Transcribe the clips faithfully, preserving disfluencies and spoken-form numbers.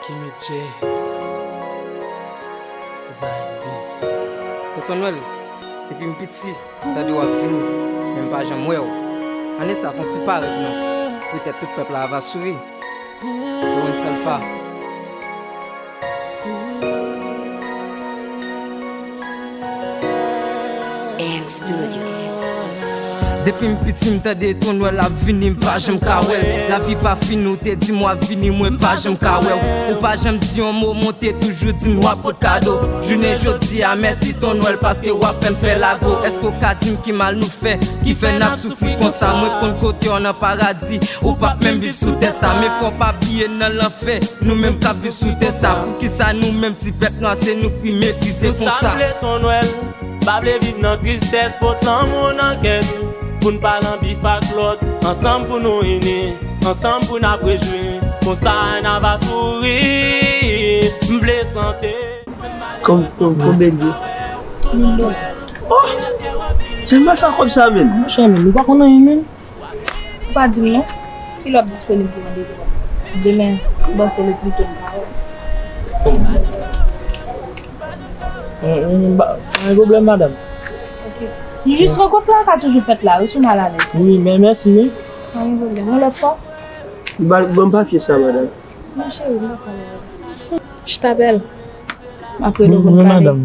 Kimi J. Zaybi. Tonton Nwèl, depi m piti, m tande w ap vini, men m pa janm wè w. Ane sa fè yon ti parèt non. Petèt tout pèp la va souri. Lorenz Alpha. Depi m piti m tande Ton Nwèl ap vini, m pa janm ka wè l. Lavi pa fini, ou te di m w ap vini, mwen pa janm ka wè w. Ou pa janm di yon mo, men w te toujou di m w ap pot kado. Jounen jodi a, mèsi Ton Nwèl, paske w ap fè m fè lago. Èske w ka di m ki mal nou fè, ki fè n ap soufri konsa? Mwen konn kote w nan paradi, ou p ap menm viv sou tè sa. Men fò w pa bliye nan lanfè, nou menm k ap viv sou tè sa. Poukisa nou menm ti pèp nwa se nou ki meprize konsa? Sa m vle Ton Nwèl, pa vle viv nan tristès, pot lanmou nan kè nou. Pou n pa nan bif ak lòt, ansanm pou nou ini, ansanm pou n ap rejwi. Konsa n ava souri, m vle sante. Kon, kon, konbyen de? Oh! Jan m pral fè kòb sa menm? Monchè, men, nou pa konn anyen menm. Ou pa di m non. Kilè w ap disponib pou randevou a? Demen, m panse le pli to m ka wè w. Bon. Yon, yon, ba, pa gen pwoblèm, madanm. Ok. Jis rankontre la ka toujou fèt la, wi, si w malalèz. Wi, men mèsi, wi. Pa gen pwoblèm. Yon lòt fwa? Ba, ban m papye sa, madanm. Non, cheri, m pa pale avè w. Chita bèl. M ap rele w pou n pale. Wi, wi, madanm.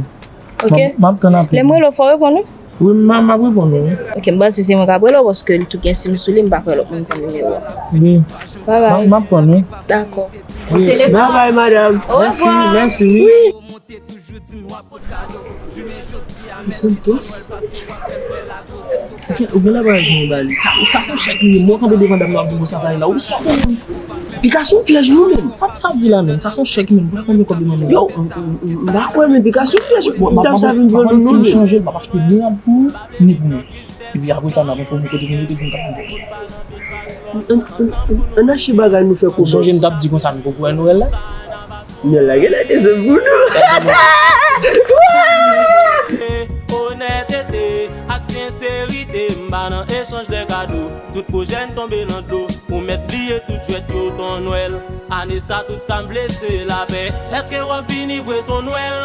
Ok? M ap, m ap tann apèl. Lè m rele w, fò w reponn, wi. Wi, m, m ap reponn ou, wi. Ok, m panse se mwen k ap rele w, paske li tou gen sim sou li, m pa kwè lòt moun konn nimewo a. Wi. Bye bye. M, m ap pran, wi. Dakò. Wi. Bye bye, madanm. Mèsi, mèsi, wi. Wi. Santos. Ou gen lè pral gen yon bali. Sa, sa se yon chèk li ye. Mwen kanpe devan dam nan ap di m konsa pale la. Ou sòt ou menm. Piga se yon pyèj nou menm. Sa, sa ap di la menm. Sa se yon chèk menm. Ou pa konn konbyen kòb li ban mwen. Yo, m, m, m, m pa kwè men piga se yon pyèj. Bon, dam sa vin pran nou non menm. Chanje, m ap achte ni pou ou, ni pou mwen. Epi apre sa, n ap enfòme kote nou rete pou n ka fè. Ann, ann, ann, ann achte bagay nou fè komès. Ou sonje m t ap di konsa nou poko wè Nwèl la? Nwèl la genlè desann pou nou. Onètete ak senserite, m pa nan echanj de kado. Tout pwojè n tonbe nan dlo. Ou mèt bliye tout jwèt yo, Ton Nwèl. Ane sa, tout sa m vle se lapè. Èske w ap vini vre, Ton Nwèl?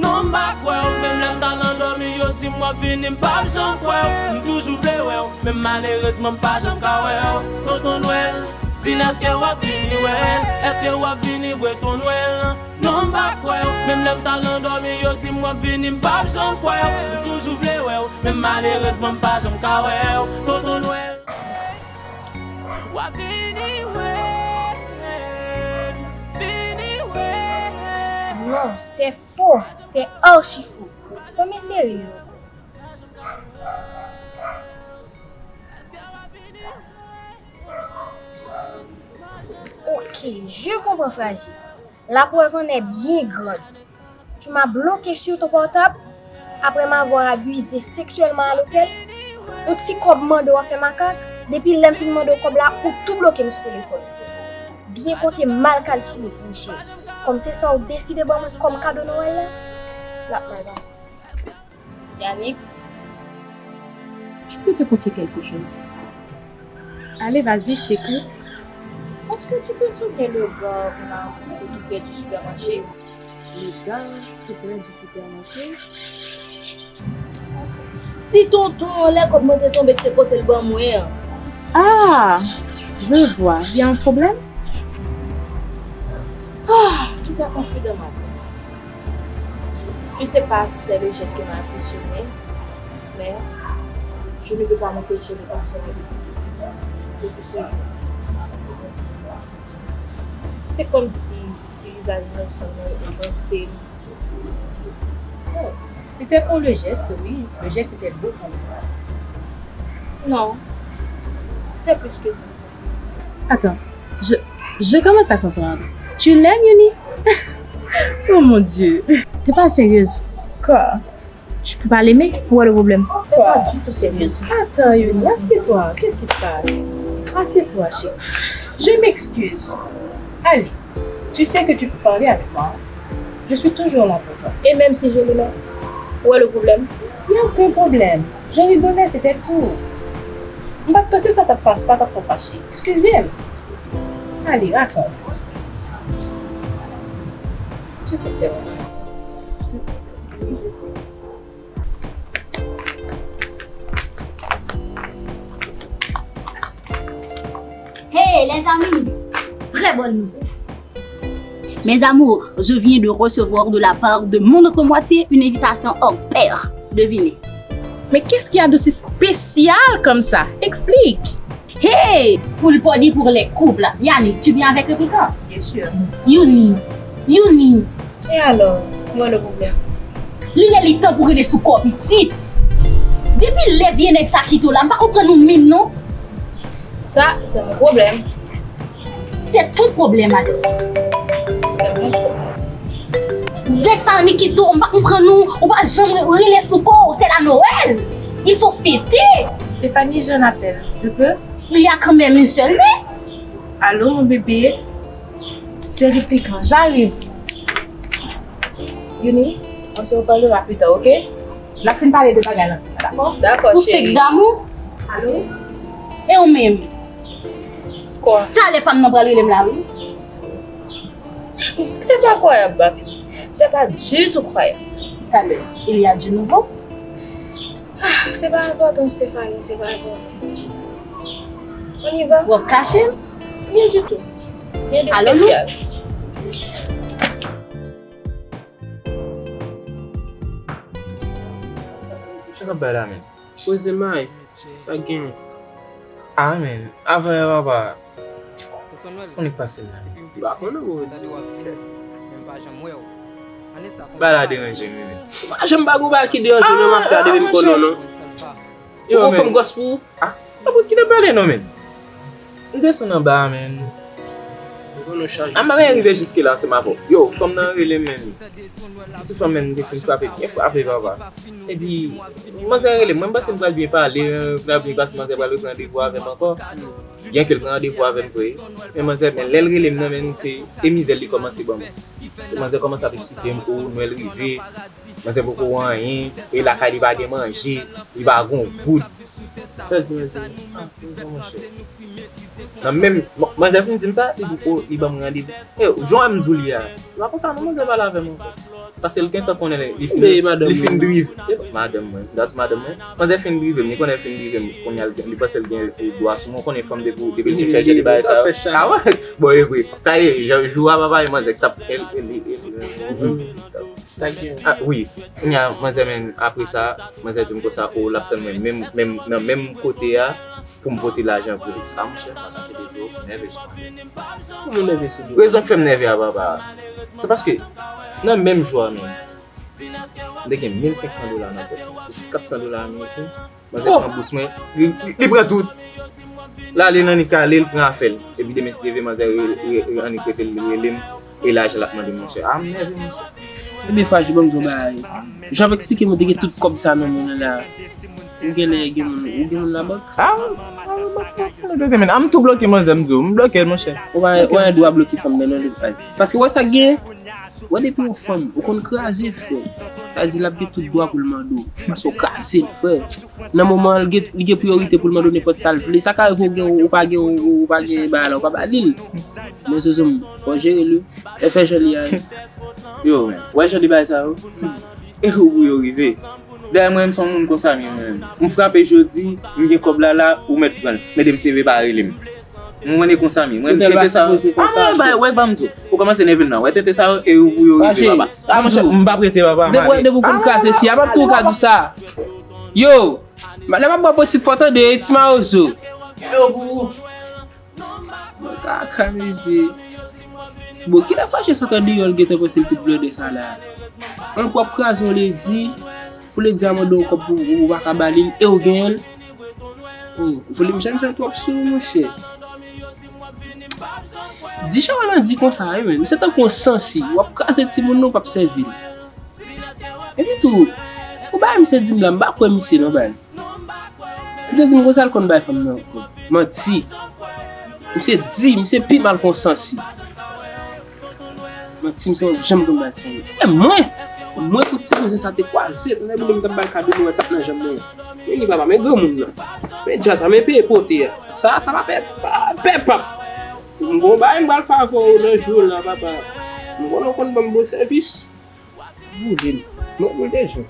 Non, m pa kwè w, menm lè m t al andòmi, yo di m w ap vini, m p ap janm kwè w. M toujou vle wè w, men malerezman, m pa janm ka wè w. Tonton Nwèl, di n èske w ap vini, wè? Èske w ap vini vre, Ton Nwèl? Non, m pa kwè w, menm lè m t al andòmi, yo di m w ap vini, m p ap janm kwè w. M toujou vle wè w, men malerezman, m pa janm ka wè w. Tonton Nwèl, w ap vini vre, vini vre. Non, c'est faux, c'est archi faux. Konbyen seri yo? Ok, je comprends, Fragile. La preuve en est bien grande. Tu m'as bloqué sur ton portable. Après m'avoir abusé sexuellement à l'hôtel, yon ti kòb mande w ap fè makak, depi lè m fin mande w kòb la, ou tou bloke m sou telefòn. Byen konte, mal kalkile, monchè. Kòm se sa w deside ban mwen kòm kado Nwèl la, l ap mal pase. Yannick, je peux te confier quelque chose? Allez, vas-y, je t'écoute. Est-ce que tu te souviens le gars qu'on a rencontré tout près du supermarché? Le gars tout près du supermarché? Ti tonton an, lè kòb mwen te tonbe, se pote l ban mwen an. Ah, je vois. Il y a un problème? Ah, tout est confus dans ma tête. Je sais pas si c'est le geste qui m'a impressionné, mais je ne peux pas m'empêcher de penser à lui depuis ce jour. Se kòmsi ti vizaj inosan nan an panse m. Oh, si se pour le geste, oui, le geste était beau quand même. Non, c'est plus que ça. Attends, je, je commence à comprendre. Tu l'aimes, Yoni? Oh mon Dieu. T'es pas sérieuse. Quoi? Tu peux pas l'aimer? Où est le problème? T'es pas du tout sérieuse. Attends, Yoni, assieds-toi. Qu'est-ce qui se passe? Assieds-toi, chérie. Je m'excuse. Allez, tu sais que tu peux parler avec moi. Je suis toujours là pour toi. Et même si je l'aimais, où est le problème? Il y a aucun problème. Je rigolais, c'était tout. M pa t panse sa t ap fache, sa t ap fè w fache. Eskize m. Allez, raconte. Tu sais que t'es bon. Hey, les amis! Très bonne nouvelle. Mes amours, je viens de recevoir de la part de mon autre moitié une invitation hors pair. Devinez. Mais qu'est-ce qu'il y a d'aussi spécial comme ça? Explique. Hey! Poule podi pour les couples. Yannick, tu viens avec Replikan? Bien sûr. Youni, Youni. E alò, ki wè le pwoblèm? Li lè li tan pou rele sou kò pitit. Depi lè vye nèg sa kite w la, m pa konprann ou menm non. Ça, c'est mon problème. C'est ton problème, alors. C'est mon problème. Nèg sa annik kite w, m pa konprann ou, ou pa janm rele sou kò w, c'est la Noël. Il faut fêter. Stéphanie, j'ai un appel. Je peux? Il y a quand même une seule vie. Allô, mon bébé? C'est Replikan, j'arrive. Youni, on se reparlera plus tard, ok? N ap fin pale de bagay la, dakò? Dakò, cheri. Ou fake damou? Alo? E ou menm? Kwa? Talè pa m nan pral rele m la, wi. T'es pas croyable, ma fille. T'es pas du tout croyable. Talè, il y a du nouveau? Ah, c'est pas important, Stéphanie, c'est pas important. On y va? W ap kache m? Rien du tout. Rien de spécial. Sa k ap bay la menm? Poze may, sa k genyen? Ah, men, avan yè, papa. Konnen k pase la. M pa konnen, bro. Bay la deranje m, wi, men. M pa janm pa gon bagay ki deranje m nan mafya depi m konn ou, non. Yo, ou fè m gòs pou ou? Ah, pa pou kite pale, non, men. M desann anba a, men. An m pa rive jiske la, se ma fòt. Yo, fanm nan rele m, men. Ti fanm, men, m te fin frape, byen frape, papa. Epi, manzè rele m, mwen m panse m pral byen pale, pral byen pase, manzè pral repran randevou avè m ankò. Byenke l pran randevou avè m vre. Men manzè, men lè l rele m nan, men se e mizè l li kòmanse ban mwen. Se manzè kòmanse ap eksplike m, o, Nwèl rive, manzè poko wè anyen, e lakay li pa gen manje, li pa gen goud. Sa di manzè? Ah, se bon, monchè. Nan menm, man-, manzè fin di m sa, li di, o, li ban m randevou. E, jan m di w li a, li pa konsa non, manzè pale avè m ankò. Paske l gentan konnen li fin, li fin drive. E, madanm mwen, dat madanm mwen. Manzè fin drive m, li konnen l fin drive m. Kounye a, li, li panse l gen dwa sou mwen. Ou konnen fanm depi, depi l fin fè jan de bagay sa yo. Ah, wè? Bon, e vre. Sa e, jou a papa e manzè k t ap, el, el, el, el, Ah, wi. Kounye a, manzè, men, apre sa, manzè di m konsa, o, l ap tann mwen menm, menm, nan menm kote a, pou m pote lajan pou li. Ah, monchè, m pa ka kenbe dlo, m nève sou manzè. Kòman w nève sou dlo? Rezon k fè m nève a, papa, se paske nan menm jou a menm, m te gen mil senk san dola nan pòch mwen, plis kat san dola ameriken. Manzè pran bous mwen, li, li, li pran tout. L ale nan nik ale, l pran afè l. Epi demen si Dye vle, manzè re-, re-, re-, annik rete l rele m. E lajan l ap mande m, monchè. A, m nève, monchè. Ebyen, Faji, ban m di w yon bagay. Jan w ap eksplike m, ou te gen tout kòb sa nan men w la. Ou genlè gen moun, ou gen moun labank? A, a, m ap bloke manzè, men. A, m tou bloke manzè, m di w. M bloke l, monchè. Ou pa, ou pa gen dwa bloke fanm nan, non, de bagay. Paske wè sa k gen. Wè depi yon fanm, ou konn kraze l, frè. Sa di l ap gen tout dwa pou l mande w. Paske w kraze l, frè. Nan moman an, li gen, li gen priyorite pou l mande w nenpòt sa l vle. Sa ka rive w gen, ou pa gen, ou, ou pa gen bagay la, ou pa ba li l. Men zozo m, fò w jere l, wi. E fè jan li a ye. Yo, men, wè jan de bagay sa yo? E ou pou yo rive. Dayè mwen menm se yon moun konsa m ye mwen menm. M frape jodi, m gen kòb la la, ou mèt pran l. Men depi se vre pa rele m. Mwen mande konsa m ye. Mwen tete sa yo. A, men bay, wè ban m di w. Ou kòmanse nève m nan. Wè tete sa yo, e ou pou yo rive, papa. A, monchè, m p ap rete, papa, m ale. Depi w konn kraze fi a, m ap tou ka di sa. Yo, lè m ap bò posib fò tande, ti mawozo. Yo, pou ou. Mwen ka, ka mezi. Bon, kilè Fache sot andeyò l gentan panse l tout blende sa la? An, w ap kraze yon ledi, pou ledi a mande w kòb pou ou pa ka ba li l, e w genyen l? O, volim jèn jan twòp sou ou, monchè. Di jan w al di konsa, wi, men. Misye tankou yon sansi. W ap kraze timoun nan, w p ap sèvi l. Epi tou, pou bagay misye di m la, m pa kwè misye non, baz. Misye di m konsa l konn bay fanm nan kòb. Manti. Misye di, misye pi mal k on sansi. Manti, misye pa janm konn bay fanm. E mwen, mwen pou ti bouzen sa te kwaze, nan boule m t ap bay kado, mwen sa nan janm mwen. Men papa, men granmoun nan. Men djaz la, men peye pote a. Sa, sa pa pè, pa pè pap. M gon bagay m pral fè avè w nan jou la, papa. M konnen w konn ban m bon sèvis. Boule m. Mwen boule jou.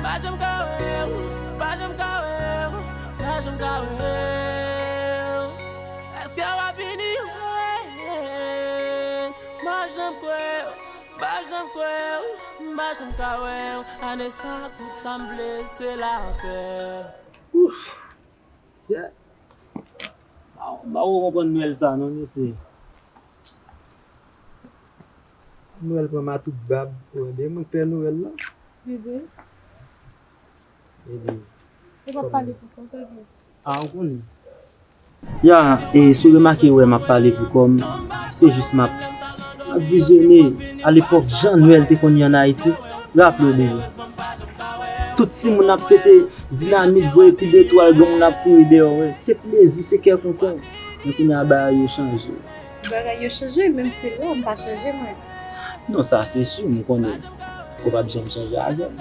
Pa janm ka wè w, pa janm ka wè w, pa janm ka wè w. Èske w ap vini wè? M pa janm kwè w, m pa janm kwè w, m pa janm ka wè w. Ane sa tout sa m vle se lapè. Ouf! Sè, m pa ko konprann Nwèl sa non mesye. Nwèl pran m a tout bab. Ou wè byen mwen k pè Nwèl la. Bebe. Bebe. Ou p ap pale pou kò sa vre. A ou konnen. Ya, e si w remake wè m ap pale pou kò m, se jis m ap, m ap vizyone alepòk jan Nwèl te konn ye ann Ayiti. Raple w bebe. Tout timoun ap pete dinamit, voye kou de twal, granmoun ap kouri dèyè w. Se plezi, se kè kontan. Men kounye a bagay yo chanje. Bagay yo chanje, menm still la, m pa chanje mwen. Non, sa se si, m konnen ou p ap janm chanje avè m.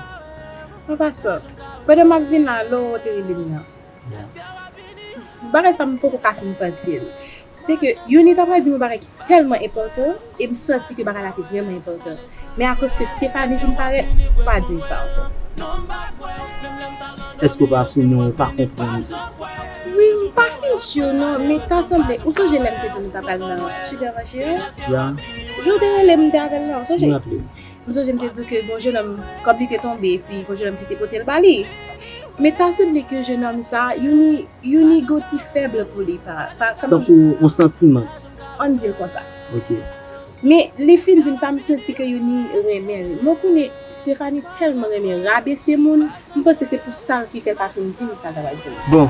An pasan, pandan m ap vin la, lè w te rele m nan, bagay sa m poko ka fin panse l. Se ke Youni ta pral di m yon bagay ki tèlman enpòtan, e m santi ke bagay la te vrèman enpòtan. Men akoz ke Stephanie vin parèt, pa di m sa ankò. Èske w pa si w menm ou pa konprann? Wi, m pa fin si non, men ta sanble, ou sonje lè m te di w nou ta pral nan Sugar Marché a? Ya. Jou w te rele m, m te avè l la, ou sonje? M raple. M sonje m te di w ke gon jenòm, kòb li te tonbe, epi gon jenòm ki te pote l ba li. Men ta sanble ke jenòm sa, Youni, Youni gon ti fèb pou li, pa, pa, kòmsi, Tankou yon santiman. ann di l konsa. Ok. Men li fin di m sa, m santi ke Youni renmen l. Mwen konnen Stephanie tèlman renmen rabese moun, m panse se pou sa ki fè l pa fin di m sa l ta pral di m. Bon,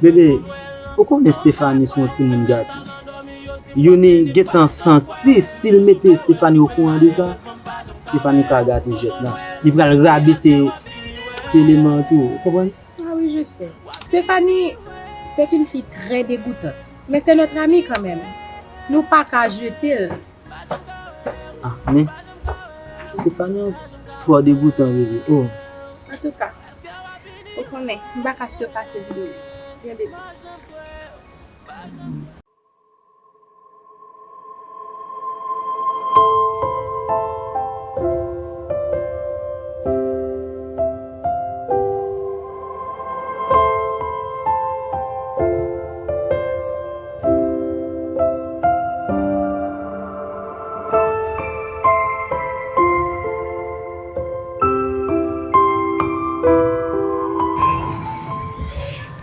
bebe, ou konnen Stephanie se yon timoun gate. Youni gentan santi si l mete Stephanie okouran de sa, Stephanie ka gate jwèt la. Li pral rabese ti eleman an tou, ou konprann? Ah oui, je sais. Stéphanie, c'est une fille très dégoûtante. Mais c'est notre amie quand même. Nou pa ka jete l. Ah, men Stephanie twò degoutan, bebe. Oh. Antouka, ou konnen, m pa ka sipòte videyo. Byen, bebe.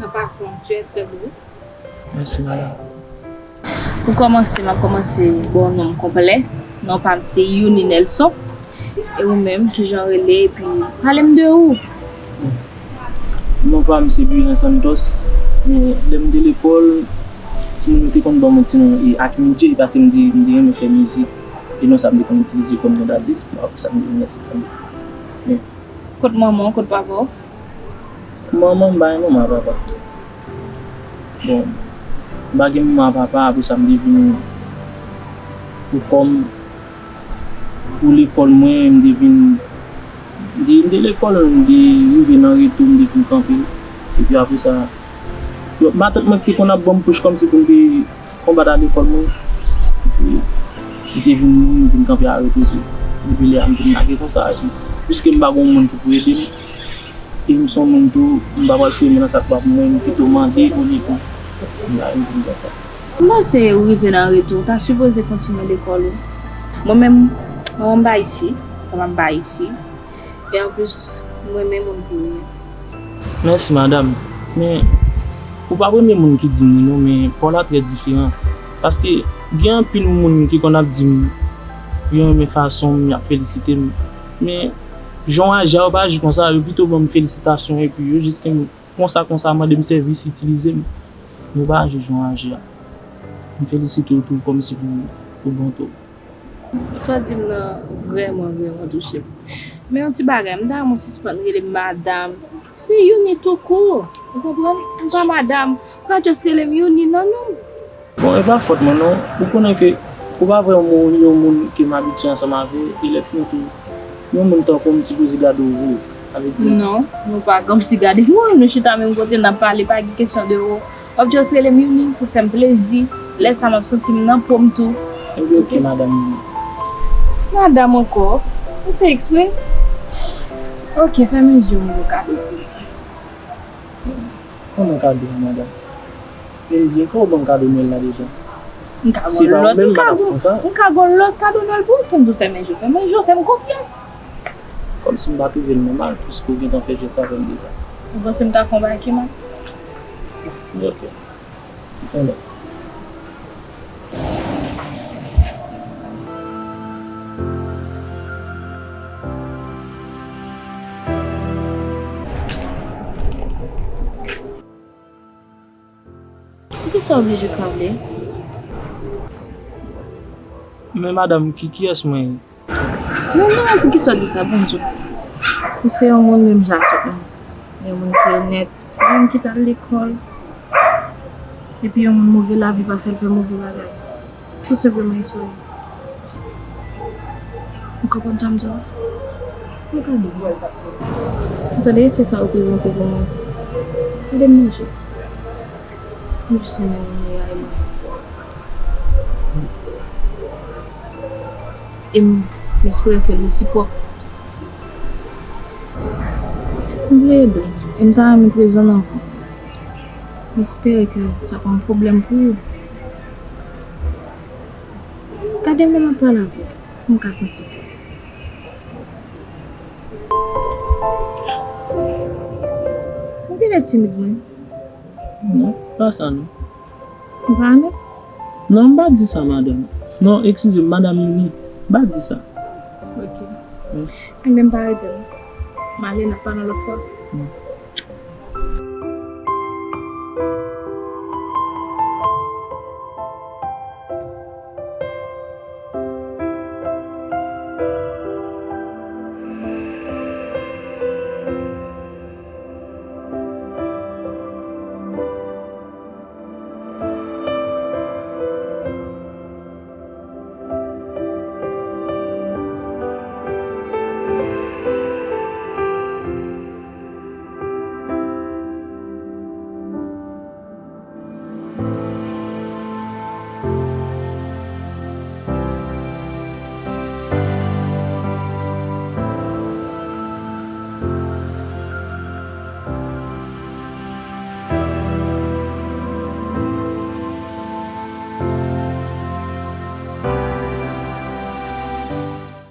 En passant, tu es très beau. Mèsi madanm. Pou kòmanse, m ap kòmanse ba w non m konplè. Non pa m se Youni Nelson. E ou menm, kijan w rele? Epi pale m de ou. Non pa m se Buren Santos. Men lè m te lekòl, timoun yo te konn ban mwen ti non e Akim J paske m te, m te renmen fè mizik. E non sa m te konn itilize kòm non datis. Apre sa m te vin nan Stephanie. Kot manman w, kot papa w? Manman m pa gen manman ak papa. Bon, m pa gen manman ak papa, apre sa m te vin pou kò m, pou lekòl mwen, m te vin, m te, m te lekòl, m te rive nan reto, m te vin kanpe. Epi apre sa, yo, matant mwen ki te konn ap ban m pous kòmsi pou m te konbat a lekòl mwen. Epi, li te vin mouri, m vin kanpe a reto tou. Depi lè a, m vin lage konsa. Epi, piske m pa gen moun ki pou ede m, e m se yon moun tou, m pa pral fouye men nan sa k pa pou mwen, m pito mande olye pou m lage m vin konsa. M panse ou rive nan reto, ou ta sipoze kontinye lekòl ou. Mwen menm, manman m pa isi, papa m pa isi. E anplis, m renmen moun pou li. Mèsi madanm. Men, ou pa premye moun ki di m wi non, men pa w la trè diferan. Paske gen anpil moun ki konn ap di m yo renmen fason m, y ap felisite m. Men, jan w aji a, yo pa aji konsa, yo pito ban m felisitasyon epi yo jis kenbe m konsa, konsa, mande m sèvis, itilize m. Men yo pa aji jan w aji a. M felisite w tou kòmsi pou, pou bonte w. Sa w di m nan vrèman, vrèman touche m. Men yon ti bagay, m ta renmen w sispann rele m madanm. Se Youni tou kou. Ou konprann? M pa madanm. Ou ka just rele m Youni nan non m. Bon, e pa fòt mwen non. Ou konnen ke ou pa vrèman yon moun ke m abitye ansanm avè w, e lè fini tou, yon moun tankou w m sipoze gade w wo. Sa vle di. Non, nou pa kòmsi gade m wo, nou chita menm kote n ap pale, pa gen kesyon de wo. W ap just rele m Youni pou fè m plezi. Lè sa a, m ap santi m nan po m tou. Ebyen, oke, madanm Youni. Madanm ankò? Ou fè eksprè? Oke, fèmen je w, m ba w kado. Kòman kado a, madanm? Men byen, ke w ban m kado Nwèl la deja? M ka gon lòt, m ka gon, m ka gon lòt kado Nwèl pou ou si m di w fèmen je w, fèmen je w, fè m konfyans. Kòmsi m pa twouve l nòmal, piske w gentan fè jès avè m deja. Ou panse m ta fè yon bagay ki mal? Oke. Fè lè. Poukisa w oblije trable? Men madanm, ki, kiyès mwen ye? Non, non, poukisa w di sa, Bondye? Ou se yon moun menm jan ak tout moun. Yon moun ki onèt, yon moun ki t al lekòl. Epi yon moun move lavi pa fè l fè move bagay. Tou senpleman, e sa w ye. Ou konprann sa m di w? Mwen gade w. Ou tande, se sa w reprezante pou mwen. Gade m manje. M jis renmen moun mwen a, Emma. E m, m espere ke l resipwòk. M vle ede w, e m ta renmen prezan nan vi w. M espere ke sa pa yon pwoblèm pou ou. Gade m lè m ap pale avè w, pou m ka santi w. M genlè timid, mwen. Non, pa sa non. Ou pa renmen? Non, m pa di sa, madanm. Non, eskize m, madanm Youni. M pa di sa. Ok. Wi. Enben, m pa rete non. M ale, n ap pale yon lòt fwa. Wi.